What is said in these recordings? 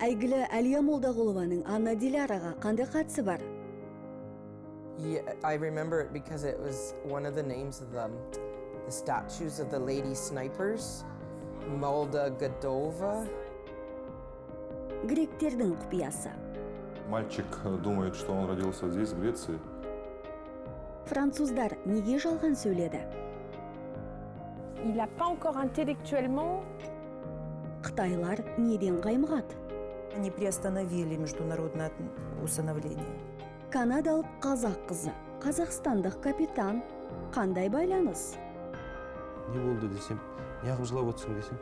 Әйгілі Әлия Молдағұлованың Анна Диляраға қандай қатысы бар? Yeah, I remember it because it was one of the names of the statues of the lady snipers, Molda Godova. Гректердің құпиясы. Мальчик думает, что он родился здесь, в Греции. Француздар неге жалған сөйледі? Il n'a pas encore intellectuellement. Қытайлар неден қаймығады? Они приостановили международное усыновление. Канадалық қазақ қызы, қазақстандық капитан. Қандай байланыс? Не болды десем, неғып жылап отырсың десем,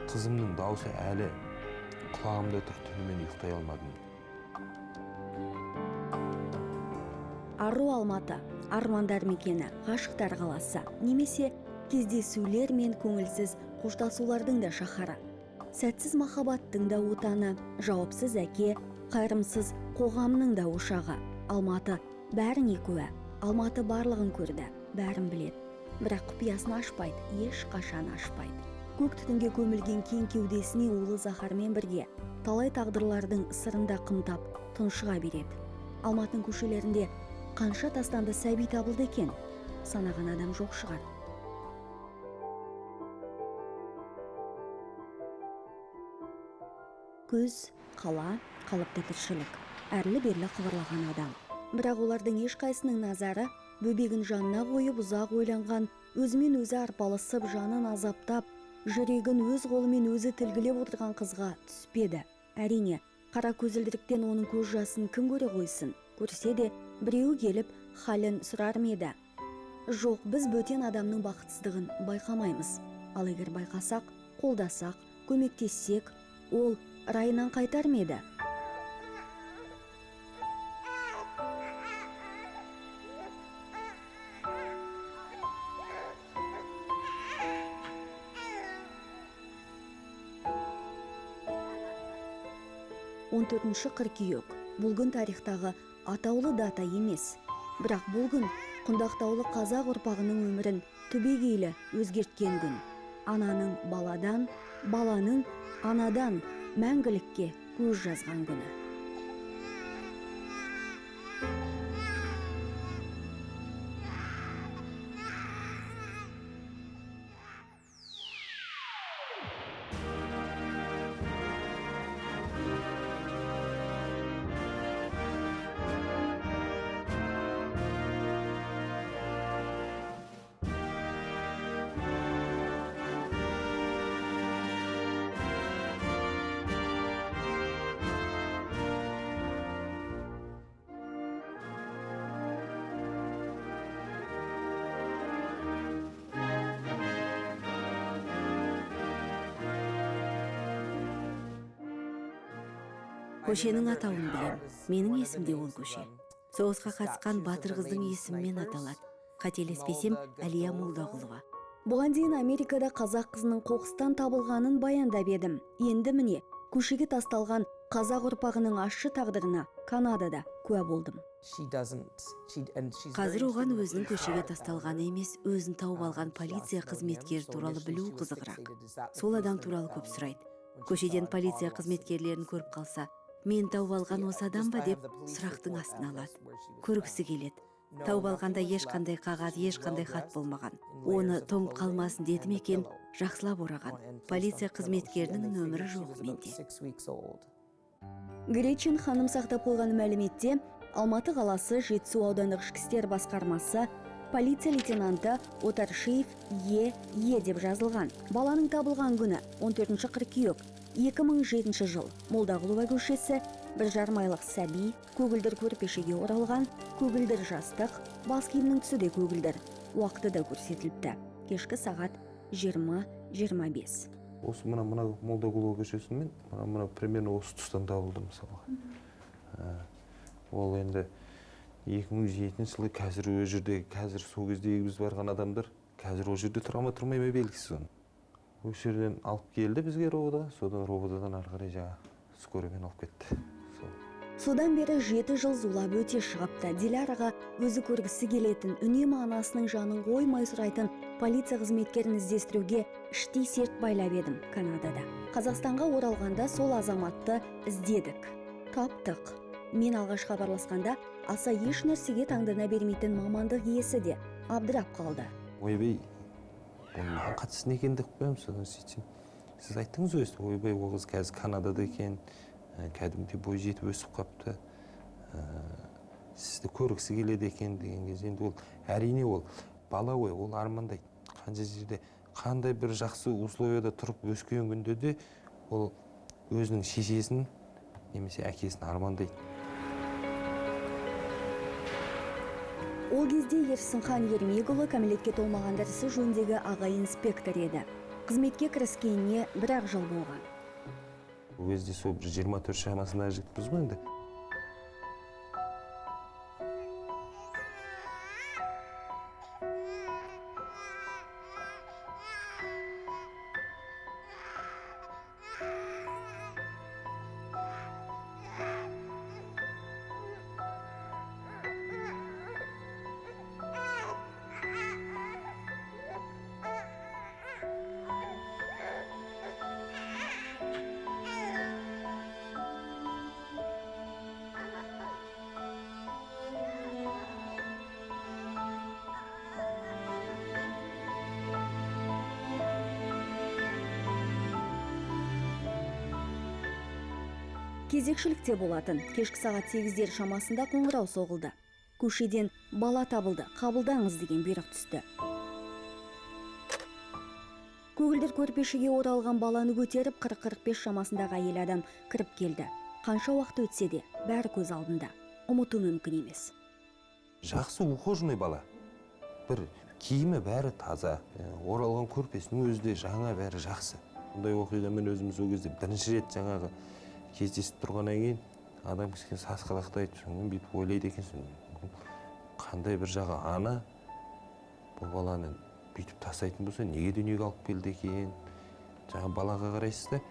қызымның даусы әлі құлағымда тұр, түнімен ұйықтай алмадым. Ару Алматы, армандар мекені, ғашықтар қаласы, немесе кездесулер мен көңілсіз қоштасулардың да шаһары. Сәтсіз махаббаттың да отаны, жауапсыз әке, қайырымсыз қоғамның да ошағы. Алматы бәріне куә, Алматы барлығын көрді, бәрін біледі. Бірақ құпиясын ашпайды, ешқашан ашпайды. Көк түтінге көмілген кең кеудесіне улы заһармен бірге талай тағдырлардың сырында қымтап тұншыға береді. Алматының көшелерінде қанша тастанды сәби табылды екен? Санаған адам жоқ шығар. Көз, қала, қалыпты тіршілік, әрлі-берлі қыбырлаған адам. Бірақ олардың ешқайсының назары бөбегін жанына қойып ұзақ ойланған, өзімен өзі арпалысып, жанын азаптап, жүрегін өз қолымен өзі тілгілеп отырған қызға түспеді. Әрине, қара көзілдіріктен оның көз жасын кім көре қойсын? Көрсе де біреуі келіп халін сұрар ма еді? Жоқ, біз бөтен адамның бақытсыздығын байқамаймыз. Ал егер байқасақ, қолдасақ, көмектессек, ол райынан қайтар ма еді? Он төртінші қыркүйек. Бұл күн тарихтағы атаулы дата емес. Бірақ бұл күн құндақтаулы қазақ ұрпағының өмірін түбегейлі өзгерткен күн. Ананың баладан, баланың анадан мәңгілікке көз жазған күні. Көшенің атауын білем. Менің есімде ол көше. Соғысқа қатысқан батыр қыздың есімімен аталады. Қателеспесем, Әлия Молдағұлова. Бұған дейін Америкада қазақ қызының қоқыстан табылғанын баяндап едім. Енді міне, көшеге тасталған қазақ ұрпағының ащы тағдырына Канадада куә болдым. Қазір оған өзінің көшеге тасталғаны емес, өзін тауып алған полиция қызметкері туралы білу қызығырақ. Сол адам туралы көп сұрайды. Көшеден полиция қызметкерлерін көріп қалса, мен тауып алған осы адам ба деп сұрақтың астына алады. Көргісі келеді. Тауып алғанда ешқандай қағаз, ешқандай хат болмаған. Оны тоңып қалмасын деді ме екен, жақсылап ораған. Полиция қызметкерінің нөмірі жоқ менде. Гречин ханым сақтап қойған мәліметте Алматы қаласы Жетісу аудандық ішкі істер басқармасы полиция лейтенанты Отаршиев Е. Е деп жазылған. Баланың табылған күні 14 қыркүйек 2007 жыл. Молдағұлова көшесі, 1,5 айлық сәби, көгілдір көрпешеге оралған, көгілдір жастық, бас киімнің түсі де көгілдір. Уақыты да көрсетіліпті. Кешкі сағат 20:25. Осы мына Молдағұлова көшесімен мына примерно осы тұстан табылды мысалға. Ол енді 2007 жылы қазір ол жерде, қазір сол кездегі біз барған адамдар қазір ол жерде тұра ма тұрмай ма белгісіз оны. Осы жерден алып келді бізге РОВД, содан РОВД-дан ары қарай жаңа скорыймен алып кетті. Сол. Содан бері 7 жыл зулап өте шығыпты. Диляраға өзі көргісі келетін, үнемі анасының жанын қоймай сұрайтын полиция қызметкерін іздестіруге іштей серт байлап едім Канадада. Қазақстанға оралғанда сол азаматты іздедік. Таптық. Мен алғаш хабарласқанда аса еш нәрсеге таңдана бермейтін мамандық иесі де абдырап қалды. Ойбай, оның маған қатысы не екен деп қоямын. Содан сөйтсем, сіз айттыңыз өзі, ойбай, ол қыз қазір Канадада екен, кәдімгідей бой жетіп өсіп қапты, сізді көргісі келеді екен деген кезде, енді ол әрине ол бала ғой, ол армандайды. Қанша жерде қандай бір жақсы условияда тұрып өскен күнде де ол өзінің шешесін немесе әкесін армандайды. Ол кезде Ерсінхан Ермекұлы кәмелетке толмағандар ісі жөніндегі аға инспектор еді. Қызметке кіріскеніне бір-ақ жыл болған. Ол кезде сол бір 24 шамасындағы жігітпіз ғой енді. Кезекшілікте болатын. Кешкі сағат 8-дер шамасында қоңырау соғылды. Көшеден бала табылды, қабылдаңыз деген бұйрық түсті. Көгілдір көрпешеге оралған баланы көтеріп 40-45 шамасындағы әйел адам кіріп келді. Қанша уақыт өтсе де, бәрі көз алдында. Ұмыту мүмкін емес. Жақсы ухоженный бала. Бір киімі бәрі таза, оралған көрпесінің өзі де жаңа, бәрі жақсы. Бұндай оқиғамен өзіміз ол кезде бірінші рет жаңағы кездесіп тұрғаннан кейін адам кішкене сасқалақтайды, содан бүйтіп ойлайды екенсің, қандай бір жағы ана бұл баланы бүйтіп тастайтын болса, неге дүниеге алып келді екен? Жаңа балаға қарайсыз да,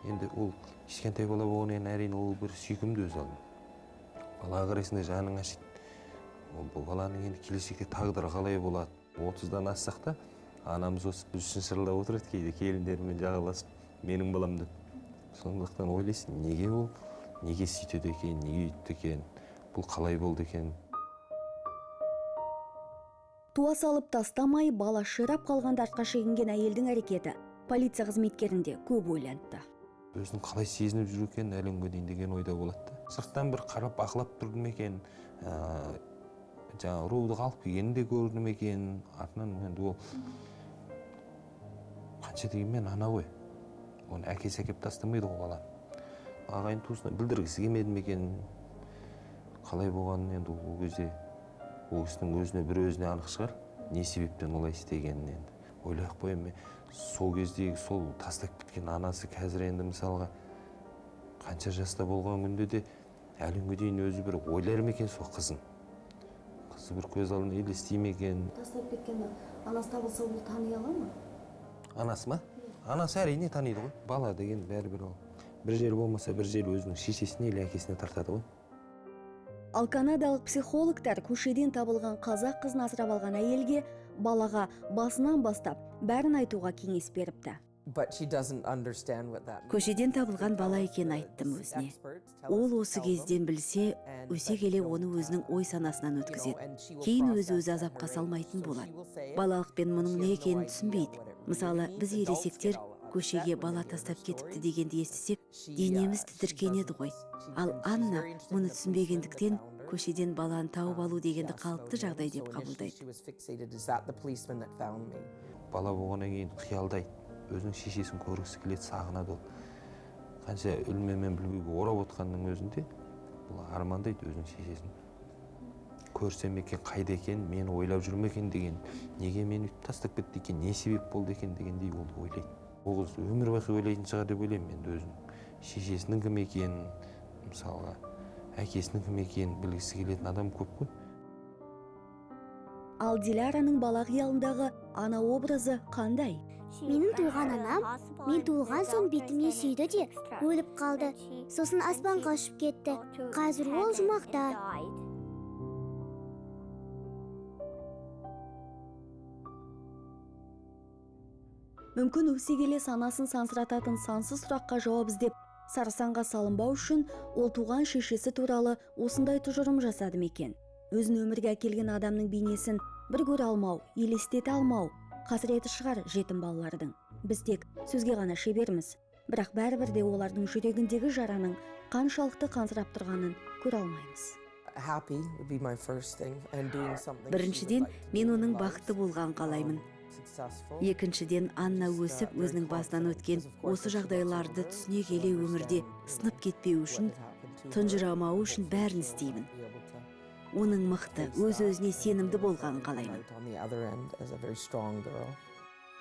енді ол кішкентай бала болғаннан кейін әрине ол бір сүйкімді өз алдына. Балаға қарайсың да жаның ашиды. Ол бұл баланың енді келешекте тағдыры қалай болады? 30-дан ассақ та анамыз осы біз үшін шырылдап отырады кейде келіндерімен жағаласып, менің балам деп. Сондықтан ойлайсың, неге ол, неге сөйтеді екен, неге өйтті екен, бұл қалай болды екен? Туа салып тастамай, бала ширап қалғанда артқа шегінген әйелдің әрекеті полиция қызметкерінде көп ойлантты. Өзін қалай сезініп жүр екен әлі күнге дейін деген ойда болады да. Сырттан бір қарап бақылап тұрды ма екен, жаңағы руды алып келгенін де көрді ме екен, артынан енді ол қанша дегенмен ана ғой. Оны әкесі әкеп тастамайды ғой баланы. Ағайын туысына білдіргісі келмеді ме екен, қалай болғанын енді ол кезде ол кісінің өзіне бір өзіне анық шығар, не себептен олай істегенін енді. Ойлап қоямын мен, сол кездегі сол тастап кеткен анасы қазір енді мысалға қанша жаста болған күнде де әлі күнге дейін өзі бір ойлар ма екен сол қызын? Қызы бір көз алдына елестей ме екен? Тастап кеткен анасы табылса, ол тани ала ма? Анасы ма? Анасы әрине таниды ғой. Бала деген бәрібір ол бір жері болмаса бір жері өзінің шешесіне или әкесіне тартады ғой. Ал канадалық психологтар көшеден табылған қазақ қызын асырап алған әйелге балаға басынан бастап бәрін айтуға кеңес беріпті. Көшеден табылған бала екенін айттым өзіне. Ол осы кезден білсе, өсе келе оны өзінің ой санасынан өткізеді. Кейін өзі азапқа салмайтын болады. Балалықпен мұның не екенін түсінбейді. Мысалы, біз ересектер көшеге бала тастап кетіпті дегенді естісек, денеміз тітіркенеді ғой. Ал Анна мұны түсінбегендіктен көшеден баланы тауып алу дегенді қалыпты жағдай деп қабылдайды. Бала болғаннан кейін қиялдайды, өзінің шешесін көргісі келеді, сағынады ол. Қанша үлменмен бүлбеге орап отқанның өзінде бұл армандайды өзінің шешесін. Көрсем екен, қайда екен, мені ойлап жүр ме екен деген, неге мені өйтіп тастап кетті екен, не себеп болды екен дегендей ол ойлайды. Ол қыз өмір бақи ойлайтын шығар деп ойлаймын енді өзінің шешесінің кім екенін, мысалға әкесінің кім екенін білгісі келетін адам көп қой. Ал Диляраның бала қиялындағы ана образы қандай? Менің туған анам мен туылған соң бетімнен сүйді де өліп қалды. Сосын аспанға ұшып кетті. Қазір ол жұмақта. Мүмкін өсе келе санасын сансырататын сансыз сұраққа жауап іздеп сарсаңға салынбау үшін ол туған шешесі туралы осындай тұжырым жасады ма екен? Өзін өмірге әкелген адамның бейнесін бір көре алмау, елестете алмау қасіреті шығар жетім балалардың. Біз тек сөзге ғана шеберміз, бірақ бәрібір де олардың жүрегіндегі жараның қаншалықты қансырап тұрғанын көре алмаймыз. Біріншіден, мен оның бақытты болғанын қалаймын. Екіншіден, Анна өсіп өзінің басынан өткен осы жағдайларды түсіне келе өмірде сынып кетпеу үшін, тұнжырамауы үшін бәрін істеймін. Оның мықты, өз-өзіне сенімді болғанын қалаймын.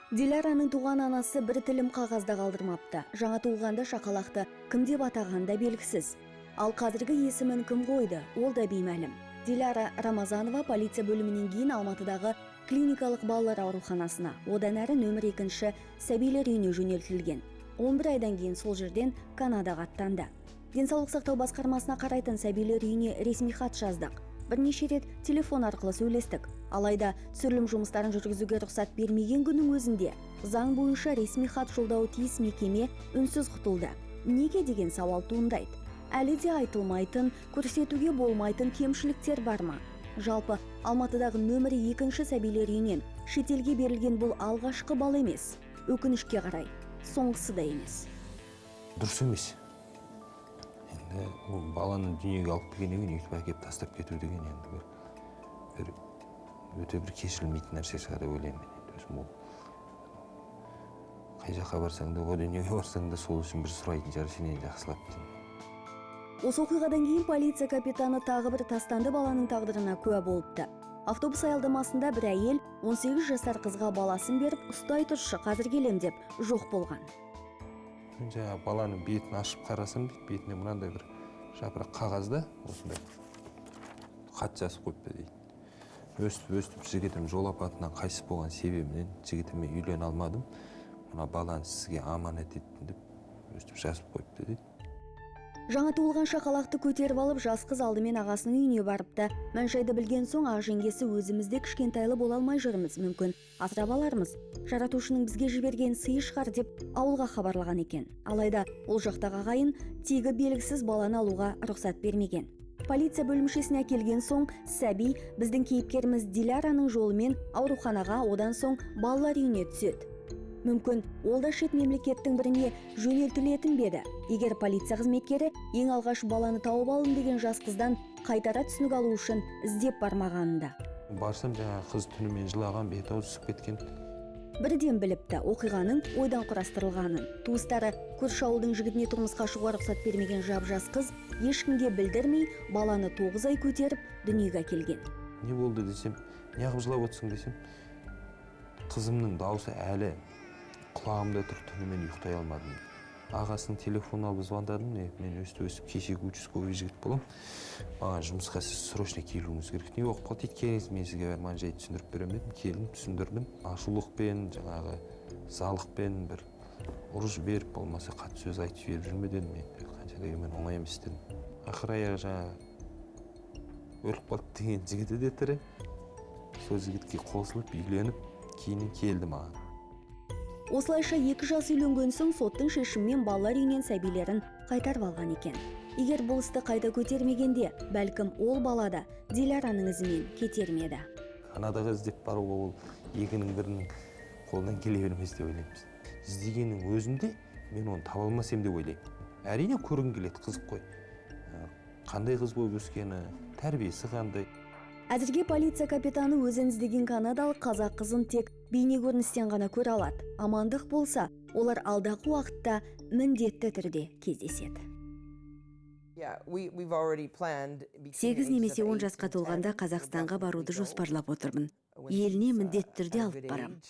Диляраның туған анасы бір тілім қағазда қалдырмапты. Жаңа туылғанда шақалақты кім деп атағаны да белгісіз. Ал қазіргі есімін кім қойды, ол да беймәлім. Диляра Рамазанова полиция бөлімінен кейін Алматыдағы клиникалық балалар ауруханасына, одан әрі нөмір 2 сәбилер үйіне жөнелтілген. 11 айдан кейін сол жерден Канадаға аттанды. Денсаулық сақтау басқармасына қарайтын сәбилер үйіне ресми хат жаздық. Бірнеше рет телефон арқылы сөйлестік. Алайда түсірілім жұмыстарын жүргізуге рұқсат бермеген күннің өзінде заң бойынша ресми хат жолдауы тиіс мекеме үнсіз құтылды. Неге деген сауал туындайды. Әлі де айтылмайтын, көрсетуге болмайтын кемшіліктер бар ма? Жалпы Алматыдағы нөмірі 2 сәбилер үйінен шетелге берілген бұл алғашқы бал емес. Өкінішке қарай, соңғысы да емес. Дұрыс емес. Енді ол баланы дүниеге алып келгеннен кейін өйтіп әкеліп тастап кету деген енді бір өте бір кешірілмейтін нәрсе шығар деп ойлаймын мен енді өзім. Ол қай жаққа барсаң да, о дүниеге барсаң да сол үшін бір сұрайтын шығар сенен жақсылап деймін. Осы оқиғадан кейін полиция капитаны тағы бір тастанды баланың тағдырына куә болыпты. Автобус аялдамасында бір әйел 18 жасар қызға баласын беріп, ұстай тұршы, қазір келем деп жоқ болған. Мен жаңа баланың бетін ашып қарасам дейді, бетіне мынандай бір жапырақ қағазда осындай хат жазып қойыпты дейді. Өстіп жігітім жол апатынан қайтыс болған себебінен жігітіме үйлене алмадым. Мына баланы сізге аманат еттім деп өстіп жазып қойыпты дейді. Жаңа туылған шақалақты көтеріп алып, жас қыз алдымен ағасының үйіне барыпты. Мән-жайды білген соң ақ жеңгесі өзімізде кішкентайлы бола алмай жүрміз, мүмкін асырап алармыз. Жаратушының бізге жіберген сыйы шығар деп ауылға хабарлаған екен. Алайда ол жақтағы ағайын тегі белгісіз баланы алуға рұқсат бермеген. Полиция бөлімшесіне әкелген соң сәби біздің кейіпкеріміз Диляраның жолымен ауруханаға, одан соң балалар үйіне түседі. Мүмкін ол да шет мемлекеттің біріне жөнелтілетін бе еді. Егер полиция қызметкері ең алғаш баланы тауып алым деген жас қыздан қайтара түсінік алу үшін іздеп бармағанында. Барсам жаңағы қыз түнімен жылаған, беті аузы ісіп кеткен. Бірден біліпті оқиғаның ойдан құрастырылғанын. Туыстары көрші ауылдың жігітіне тұрмысқа шығуға рұқсат бермеген жап-жас қыз ешкімге білдірмей баланы 9 ай көтеріп дүниеге әкелген. Не болды десем, неғып жылап отырсың десем, қызымның даусы әлі құлағымда тұр, түнімен ұйықтай алмадым. Ағасының телефонын алып звондадым, мен өстіп кешегі участковый жігіт боламын, маған жұмысқа сіз срочно келуіңіз керек. Не болып қалды дейді, келіңіз, мен сізге бәрін жай түсіндіріп беремін дедім. Келдім, түсіндірдім. Ашулықпен, жаңағы залықпен бір ұрып жіберіп, болмаса қатты сөз айтып жіберіп жүрме дедім. Мен қанша дегенмен оңай емес дедім. Ақыр аяғы жаңағы өліп қалды деген жігіті де тірі. Сол жігітке қосылып, үйленіп, кейіннен келді маған. Осылайша екі жас үйленген соң соттың шешімімен балалар үйінен сәбилерін қайтарып алған екен. Егер бұл істі қайта көтермегенде, бәлкім ол бала да Диляраның ізімен кетер ме еді. Канадаға іздеп баруға ол екінің бірінің қолынан келе бермес деп ойлаймыз. Іздегеннің өзінде мен оны таба алмас едім деп ойлаймын. Әрине көргім келеді, қызық қой. Қандай қыз болып өскені, тәрбиесі қандай. Әзірге полиция капитаны өзін іздеген канадалық қазақ қызын тек бейне көріністен ғана көре алады. Амандық болса, олар алдағы уақытта міндетті түрде кездеседі. 8 немесе 10 жасқа толғанда Қазақстанға баруды жоспарлап отырмын. Еліне міндетті түрде алып барам.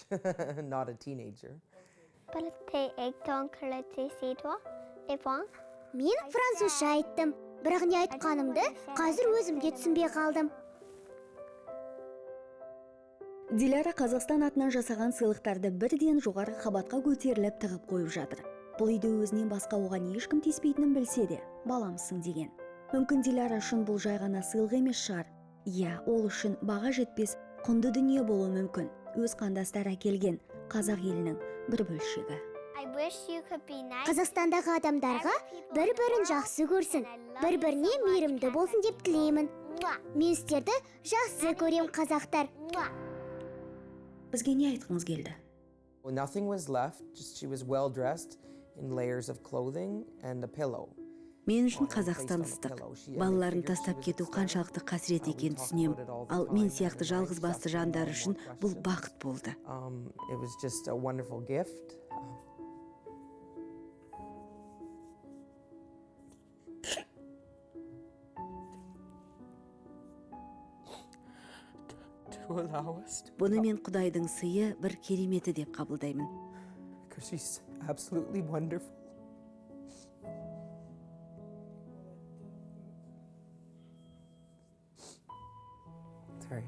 Мен французша айттым, бірақ не айтқанымды қазір өзімде түсінбей қалдым. Диляра Қазақстан атынан жасаған сыйлықтарды бірден жоғарғы қабатқа көтеріліп тығып қойып жатыр. Бұл үйде өзінен басқа оған ешкім тиіспейтінін білсе де, баламсың деген. Мүмкін, Диляра үшін бұл жай ғана сыйлық емес шығар. Иә, ол үшін баға жетпес құнды дүние болуы мүмкін. Өз қандастары әкелген қазақ елінің бір бөлшегі. Қазақстандағы адамдарға бір бірін жақсы көрсін, бір біріне мейірімді болсын деп тілеймін. Мен сіздерді жақсы көрем, қазақтар. Бізге не айтқыңыз келді? Well, nothing was left, just she was well dressed in layers of clothing and a pillow. Мен үшін Қазақстан ыстық. Балаларын тастап кету қаншалықты қасірет екенін түсінемін. Ал мен сияқты жалғыз басты жандар үшін бұл бақыт болды. It was just a wonderful gift. To allow us to Бұны мен Құдайдың сыйы, бір кереметі деп қабылдаймын. Because she's absolutely wonderful. Sorry.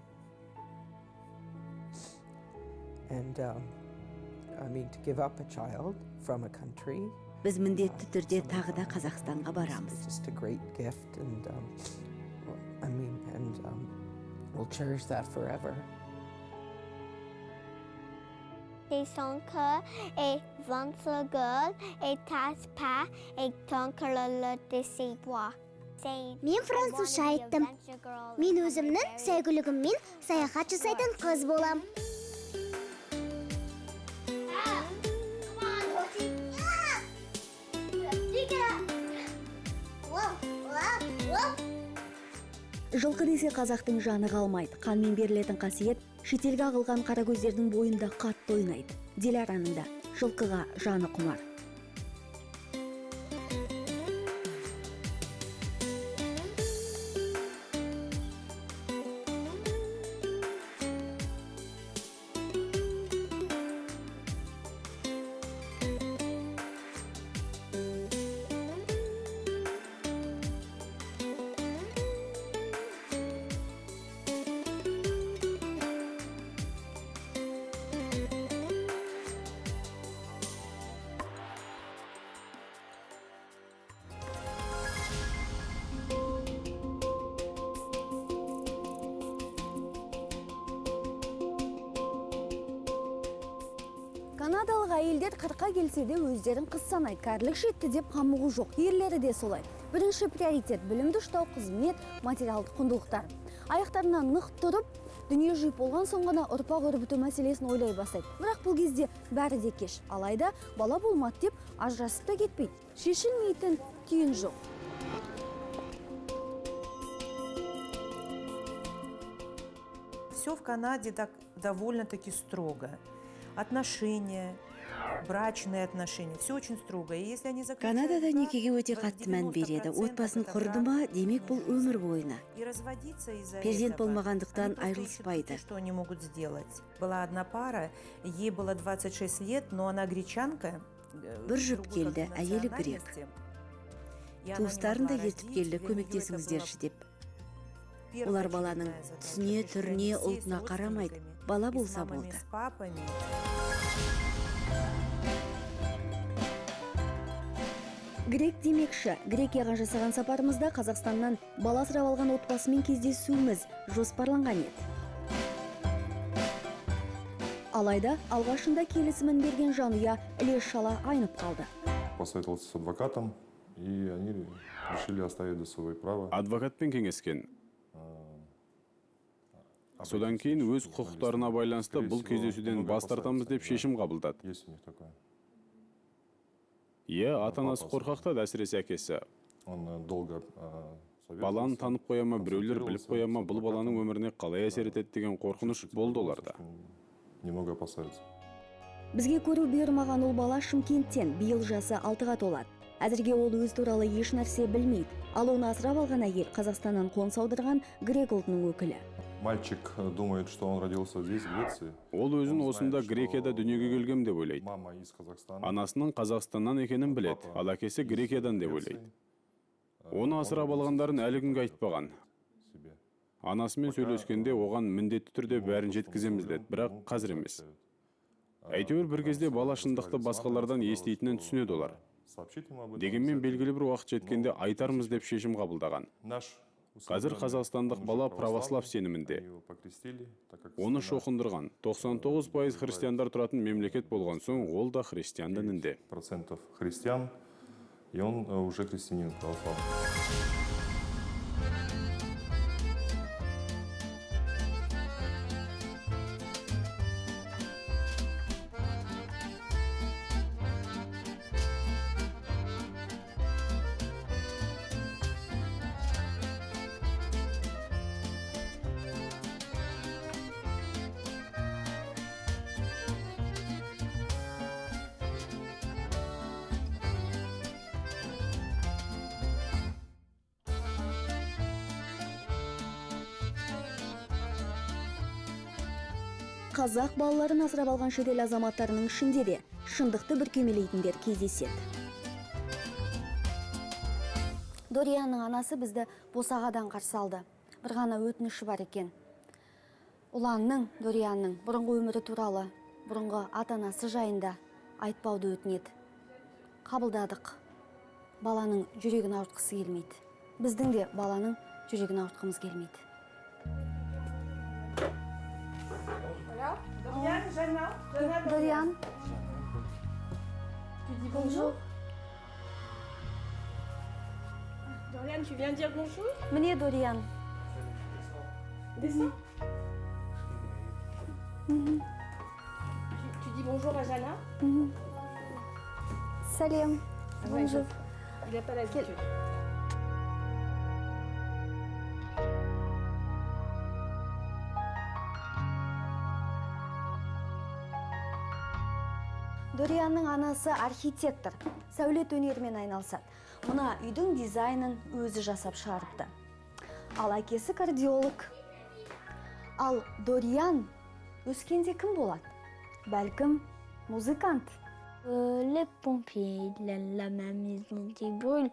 And I mean, to give up a child from a country. Біз міндетті түрде тағы да Қазақстанға барамыз. It's just a great gift, and well, I mean, and we'll cherish that forever. Son cœur et ventre gueule et tasse pas et ton de ses bois. Мен французша айттым. Мен өзімнің сәйгүлігіммен саяхат жасайтын қыз болам. Жылқы десе, қазақтың жаны қалмайды. Қанмен берілетін қасиет шетелге ағылған қаракөздердің бойында қатты ойнайды. Дилараның да жылқыға жаны құмар. Канадалық әйелдер 40-қа келсе де, өздерін қыз санайды. Кәрілік жетті деп қамығу жоқ. Ерлері де солай. Бірінші приоритет – білімді ұштау, қызмет, материалдық құндылықтар. Аяқтарына нық тұрып, дүние жиып болған соң ғана ұрпақ өрбіту мәселесін ойлай бастайды. Бірақ бұл кезде бәрі де кеш. Алайда бала болмады деп ажырасып та кетпейді. Шешілмейтін түйін жоқ. Все в Канаде так довольно-таки строго. Отношения, брачные отношения, все очень строго. И если они заключают Канадада брак, некеге өте қатты мән береді. 90% Отбасын это құрды брак ма, демек, бұл өмір бойына. И разводиться из-за Перзент этого, болмағандықтан они просто ищут айырылыспайды. пути, что они могут сделать. Была одна пара, ей было 26 лет, но она гречанка. Бір жұп Другой как келді, бы әйелі грек. национальности. И она не Туыстарын да могла ертіп родить, келді, для нее это көмектесіңіздерші было деп. первая Олар баланың очередная задача. түсіне, Пришли түріне, они все с ұлтына қарамайды. родственниками, Бала и с болса мамами, болды. с папами. Грек демекші, Грекияға жасаған сапарымызда Қазақстаннан бала асырап алған отбасымен кездесуіміз жоспарланған еді. Алайда алғашында келісімін берген жанұя іле шала айнып қалды. Посоветовался с адвокатом, и они решили оставить за собой право. Адвокатпен кеңескен. Содан кейін өз құқықтарына байланысты бұл кездесуден бас тартамыз деп шешім қабылдады. Есть у них такое. Иә, ата анасы қорқақтады, әсіресе әкесі. Он долго советовался, Баланы танып қоя ма, біреулер біліп қоя ма, бұл баланың өміріне қалай әсер етеді деген қорқыныш болды оларда. Немного опасаются. Бізге көру бұйырмаған ұл бала Шымкенттен, биыл жасы 6-ға толады. Әзірге ол өз туралы еш нәрсе білмейді. Ал оны асырап алған әйел Қазақстаннан қоныс аударған грек ұлтының өкілі. Мальчик думает, что он родился здесь, в Греции. Ол өзін Он осында, знает, Грекияда что дүниеге келгем деп ойлайды. мама из Казахстана. Анасының Қазақстаннан екенін біледі, Папа ал әкесі из Грекиядан деп Греции. ойлайды. Оны асырап алғандарын әлі күнге айтпаған. Себе. Анасымен сөйлескенде оған міндетті түрде бәрін жеткіземіз деді, бірақ қазір емес. Әйтеуір бір кезде бала шындықты басқалардан еститінін түсінеді олар. Дегенмен белгілі бір уақыт жеткенде айтармыз деп шешім қабылдаған. Қазір қазақстандық бала православ сенімінде. Оны шоқындырған. 99% христиандар тұратын мемлекет болған соң, ол да христиан дінінде. Процентов христиан, и он уже христианин православный. Қазақ балаларын асырап алған шетел азаматтарының ішінде де шындықты бүркемелейтіндер кездеседі. Дорианның анасы бізді босағадан қарсы алды. Бір ғана өтініші бар екен. Ұланның, Дорианның бұрынғы өмірі туралы, бұрынғы ата-анасы жайында айтпауды өтінеді. Қабылдадық. Баланың жүрегін ауыртқысы келмейді. Біздің де баланың жүрегін ауыртқымыз келмейді. Dorian, Jana, Jana, Dorian. Tu dis bonjour. Dorian, tu viens dire bonjour? Мне Dorian. Descends. Tu dis bonjour à Jana? Salam. Bonjour. Il n'a pas l'habitude. Дорианның анасы архитектор, сәулет өнерімен айналысады. Мына үйдің дизайнын өзі жасап шығарыпты. Ал әкесі кардиолог. Ал Дориан өскенде кім болады? Бәлкім, музыкант. Les pompiers, la maison qui brûle.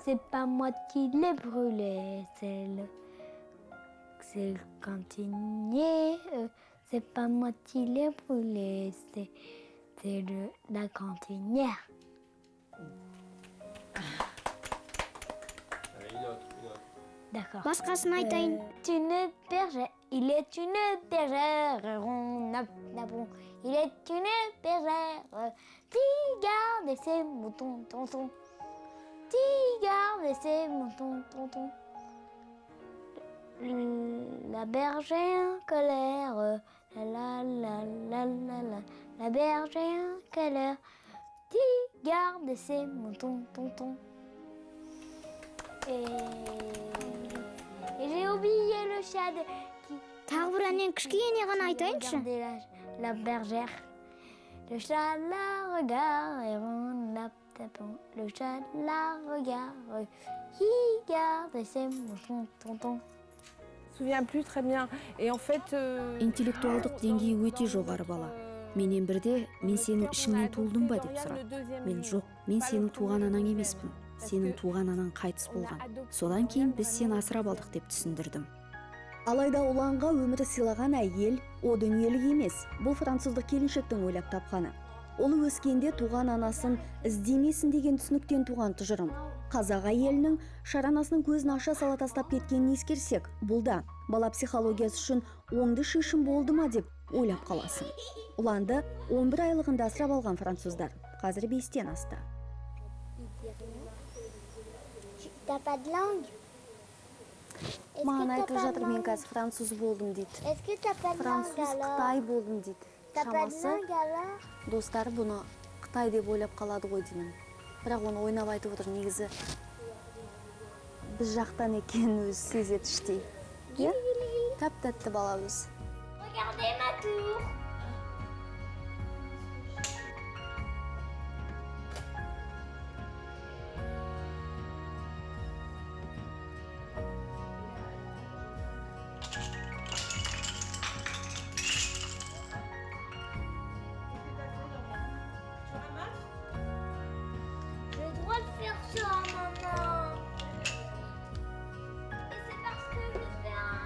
C'est pas moi qui l'ai brûlé, c'est le cantinier. C'est pas moi qui l'ai brûlé, c'est la cantinière. D'accord. Басқасын айтайын. Une bergère, il est une bergère, on a bon. Il est une bergère qui garde ses moutons, tonton. Qui garde ses moutons, tonton. La bergère en colère, la la la la la la. La bergère en colère qui garde ses moutons, tonton. Et j'ai oublié le chat qui... Тағы бір әннен кішкене ғана айтайыншы. La bergère. Le chat la regarde et on la tape. Le chat la regarde qui garde ses moutons, tonton. Souviens plus très bien. Et en fait, интеллектуалдық деңгейі өте жоғары бала. Менен бірде, мен сенің ішіңнен туылдым ба деп сұрады. Мен жоқ, мен сенің туған анаң емеспін. Сенің туған анаң қайтыс болған. Содан кейін біз сені асырап алдық деп түсіндірдім. Алайда Ұланға өмірі сыйлаған әйел о дүниелік емес. Бұл француздық келіншектің ойлап тапқаны. Ол өскенде туған анасын іздемесін деген түсініктен туған тұжырым. Қазақ әйелінің шаранасының көзін аша сала тастап кеткенін ескерсек, бұл да бала психологиясы үшін оңды шешім болды ма деп ойлап қаласың. Ұланды 11 айлығында асырап алған француздар. Қазір 5-тен асты. Маған айтып жатыр, мен қазір француз болдым дейді. Француз, қытай болдым дейді. Шамасы, достары бұны қытай деп ойлап қалады ғой деймін. Бірақ оны ойнап айтып отыр, негізі біз жақтан екенін өзі сезеді іштей. Иә? Тәп-тәтті бала өзі. Regardez ma tour. J'ai le droit de faire ça, maman. Et c'est parce que je fais un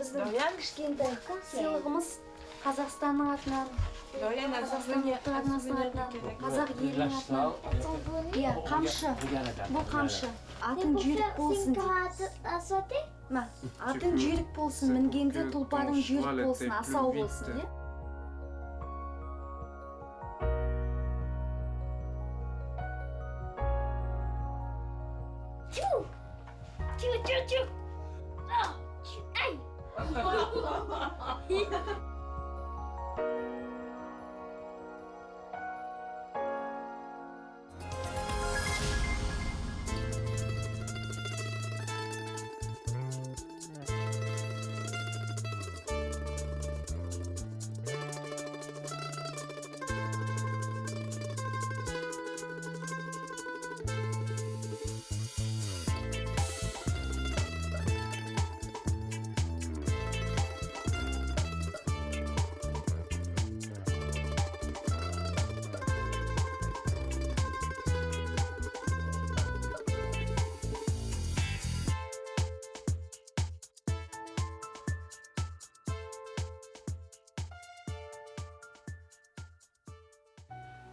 Біздің кішкентай сыйлығымыз Қазақстанның атынан, Қазақстан ұлттық арнасының атынан, қазақ елінің атынан. Иә, қамшы. Бұл қамшы. Атың жүйрік болсын дейді. Мә, атың жүйрік болсын, мінгенде тұлпарың жүйрік болсын, асау болсын, иә? Чу! Чу, чу, чу! Ай!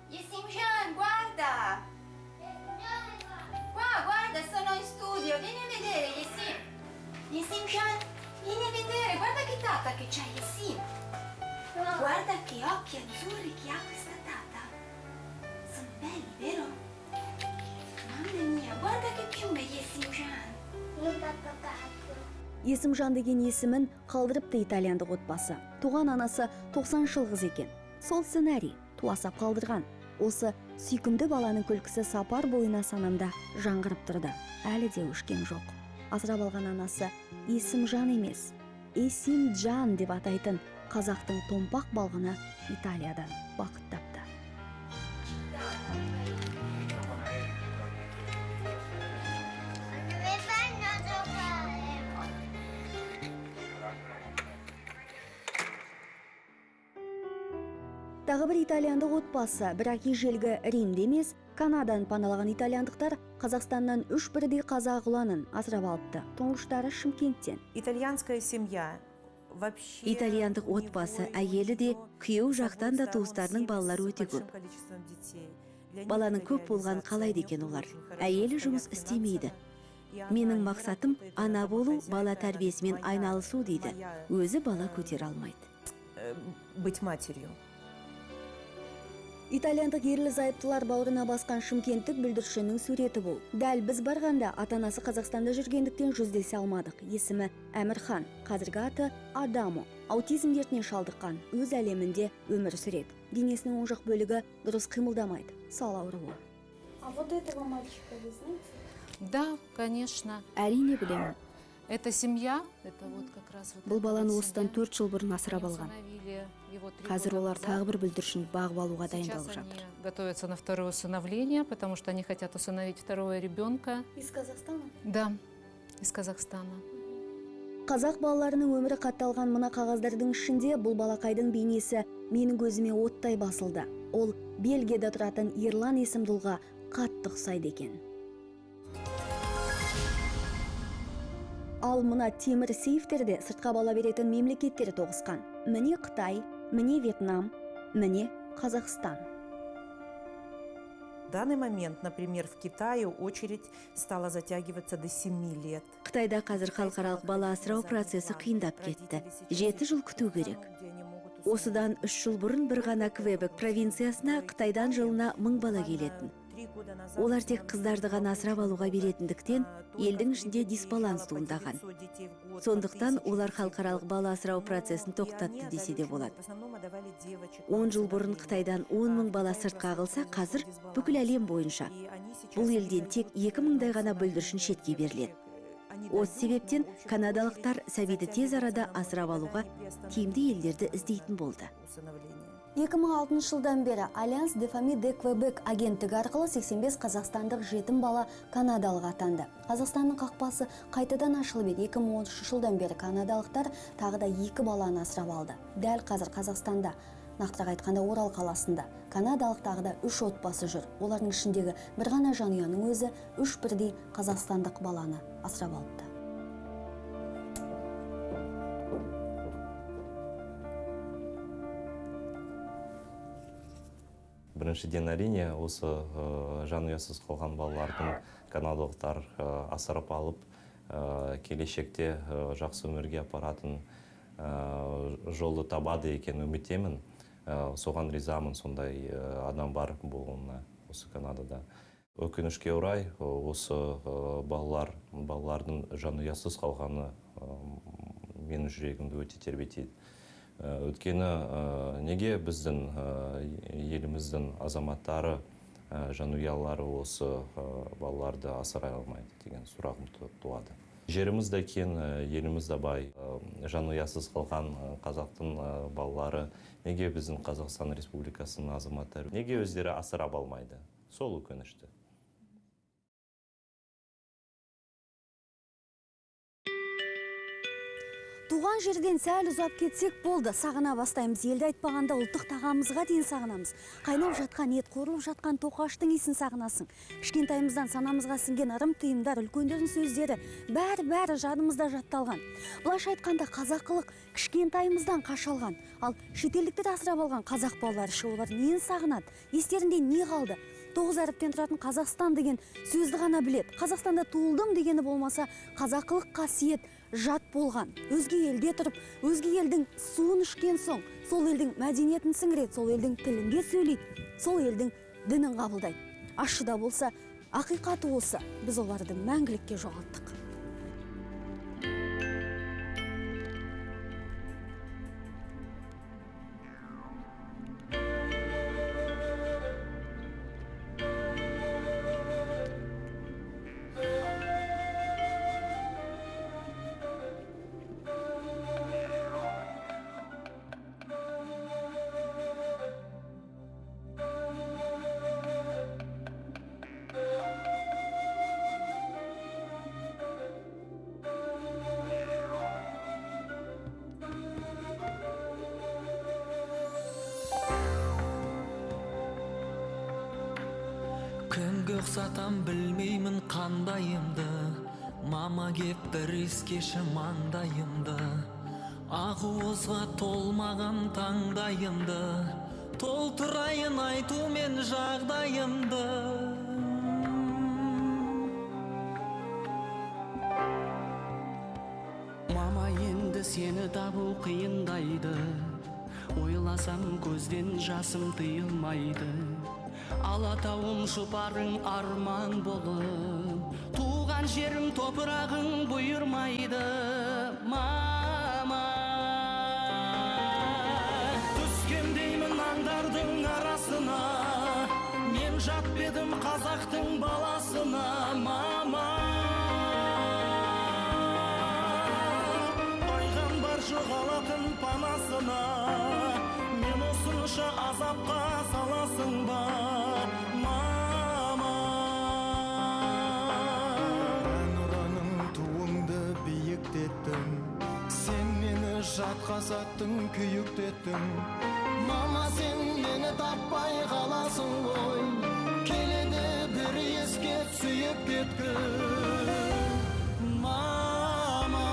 Yesimcan, guarda! Qua, guarda, sono in studio. Vieni a vedere, Yesim. Yesimcan, vieni a vedere. Guarda che tata che c'è, Yesim. Guarda che occhi azzurri che ha questa tata. Sono belli, vero? Mamma mia, guarda che piume, Yesimcan. Есімжан деген есімін қалдырыпты итальяндық отбасы. Туған анасы 90 жыл қыз екен. Сол сценарий туасап қалдырған. Осы сүйкімді баланың күлкісі сапар бойына санамда жаңғырып тұрды. Әлі де өшкен жоқ. Асырап алған анасы Есімжан емес, Есимджан деп атайтын қазақтың томпақ балғыны Италиядан бақыт тапты. Тағы бір итальяндық отбасы, бірақ ежелгі Римде емес, Канаданы паналаған итальяндықтар Қазақстаннан үш бірдей қазақ ұланын асырап алыпты. Тұңғыштары Шымкенттен. Итальянская семья вообще. Итальяндық отбасы, әйелі де, күйеу жақтан да туыстарының балалары өте көп. Баланың көп болғанын қалайды екен олар. Әйелі жұмыс істемейді. Менің мақсатым ана болу, бала тәрбиесімен айналысу дейді. Өзі бала көтере алмайды. Быть матерью. Итальяндық ерлі зайыптылар бауырына басқан шымкенттік бүлдіршіннің суреті бұл. Дәл біз барғанда ата-анасы Қазақстанда жүргендіктен жүздесе алмадық. Есімі Әмірхан, қазіргі аты Адамо. Аутизм дертіне шалдыққан, өз әлемінде өмір сүреді. Денесінің оң жақ бөлігі дұрыс қимылдамайды. Сал ауруы. А вот этого мальчика вы знаете? Да, конечно. Әрине білемін. Это семья, это вот как раз вот Бұл баланы осыдан 4 жыл бұрын асырап алған. Қазір олар тағы бір бүлдіршін бағып алуға дайындалып жатыр. Готовятся на второе усыновление, потому что они хотят усыновить второго ребенка. Из Казахстана? Да, из Казахстана. Қазақ балаларының өмірі қатталған мына қағаздардың ішінде бұл балақайдың бейнесі менің көзіме оттай басылды. Ол Бельгияда тұратын Ерлан есімді ұлға қатты ұқсайды екен. Ал мына темір сейфтерде сыртқа бала беретін мемлекеттер тоғысқан. Міне Қытай, міне Вьетнам, міне Қазақстан. В данный момент, например, в Китае очередь стала затягиваться до 7 лет. Қытайда қазір халықаралық бала асырау процесі қиындап кетті. 7 жыл күту керек. Осыдан 3 жыл бұрын бір ғана Квебек провинциясына Қытайдан жылына 1000 бала келетін. Олар тек қыздарды ғана асырап алуға беретіндіктен елдің ішінде дисбаланс туындаған. Сондықтан олар халықаралық бала асырау процесін тоқтатты десе де болады. 10 жыл бұрын Қытайдан 10 мың бала сыртқа ағылса, қазір бүкіл әлем бойынша бұл елден тек 2 мыңдай ғана бүлдіршін шетке беріледі. Осы себептен канадалықтар сәбиді тез арада асырап алуға тиімді елдерді іздейтін болды. 2006 жылдан бері Альянс де Фами де Квебек агенттігі арқылы 85 қазақстандық жетім бала канадалық атанды. Қазақстанның қақпасы қайтадан ашылып еді. 2013 жылдан бері канадалықтар тағы да 2 баланы асырап алды. Дәл қазір Қазақстанда Нақтырақ айтқанда, Орал қаласында канадалық тағы да 3 отбасы жүр. Олардың ішіндегі бір ғана жанұяның өзі 3 бірдей қазақстандық баланы асырап алыпты. Біріншіден, әрине, осы жанұясыз қалған балалардың канадалықтар асырап алып, келешекте жақсы өмірге апаратын жолды табады екен үміттемін. Соған ризамын, сондай адам бар болуына осы Канадада. Өкінішке орай, осы балалардың жанұясыз қалғаны менің жүрегімді өте тербетеді. Өйткені неге біздің еліміздің азаматтары, жанұялары осы балаларды асырай алмайды деген сұрағым туады. Жеріміз де кең, еліміз де бай. Жанұясыз қалған қазақтың балалары неге біздің Қазақстан Республикасының азаматтары неге өздері асырап алмайды? Сол өкінішті. Туған жерден сәл ұзап кетсек болды, сағына бастаймыз. Елді айтпағанда ұлттық тағамымызға дейін сағынамыз. Қайнап жатқан ет, қуырылып жатқан тоқаштың иісін сағынасың. Кішкентайымыздан санамызға сіңген ырым тыйымдар, үлкендердің сөздері, бәрі-бәрі жадымызда жатталған. Былайша айтқанда, қазақылық кішкентайымыздан қашалған. Ал шетелдіктер асырап алған қазақ балалары ше, олар нені сағынады? Естерінде не қалды? 9 әріптен тұратын Қазақстан деген сөзді ғана біледі. Қазақстанда туылдым дегені болмаса, қазақылық қасиет жат болған. Өзге елде тұрып, өзге елдің суын ішкен соң, сол елдің мәдениетін сіңіреді, сол елдің тілінде сөйлейді, сол елдің дінін қабылдайды. Ащы да болса, ақиқаты осы, біз оларды мәңгілікке жоғалттық. Кімге ұқсатам білмеймін қандайымды, мама кеп бір иіскеші маңдайымды, ақуызға толмаған таңдайымды, толтырайын айтумен жағдайымды. Мама, енді сені табу қиындайды, ойласам көзден жасым тыйылмайды. Алатауым жұпарың арман болып, туған жерім топырағың бұйырмайды. Мама, түскендеймін аңдардың арасына, мен жат едім қазақтың баласына. Мама, пайғамбар жоғалатын панасына, мен осынша азапқа саласың ба? Мама, Әнұраның туыңды биіктеттің, сен мені жатқа саттың, күйіктеттің. Мама, сен мені таппай қаласың ғой, келеді бір еске сүйіп кеткін. Мама,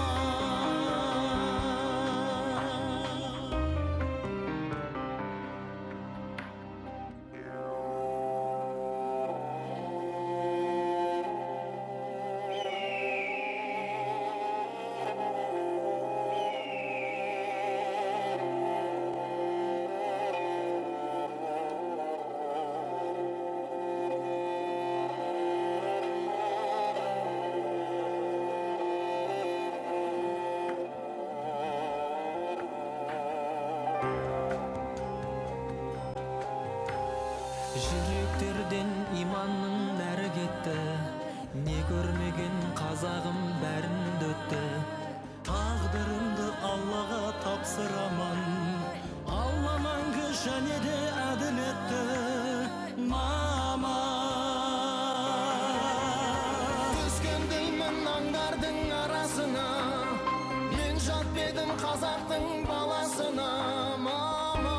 жүректерден иманның нәрі кетті, не көрмеген қазағым бәрін өтті. Тағдырымды Аллаға тапсыраман, Алла мәңгі және де әділетті. Мама, түскендеймін аңдардың арасына, мен жат едім қазақтың баласына. Мама,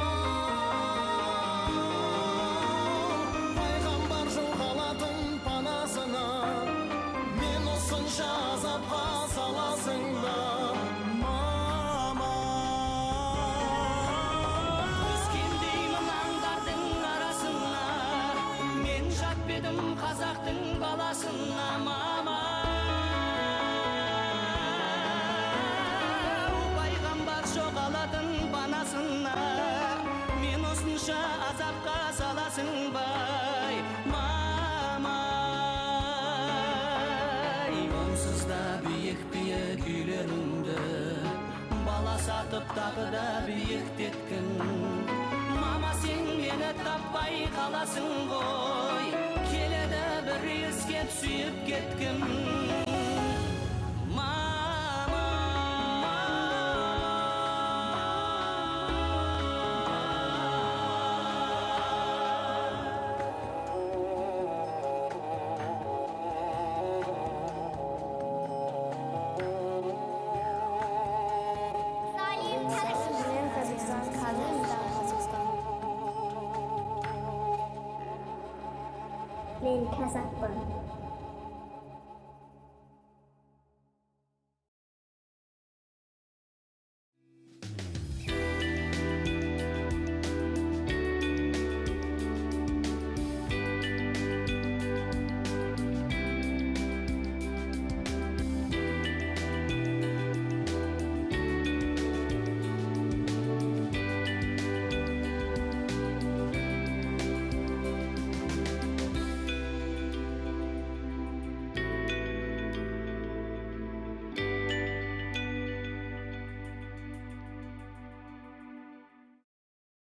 Онсыз да биік биік үйлеріңді бала сатып тағы да биіктеткін. Мама, сен мені таппай қаласың ғой, келеді бір иіскеп сүйіп кеткім. Мама. Мен Қазақстан, Қазақстан, Қазақстан. Мен қазақпын.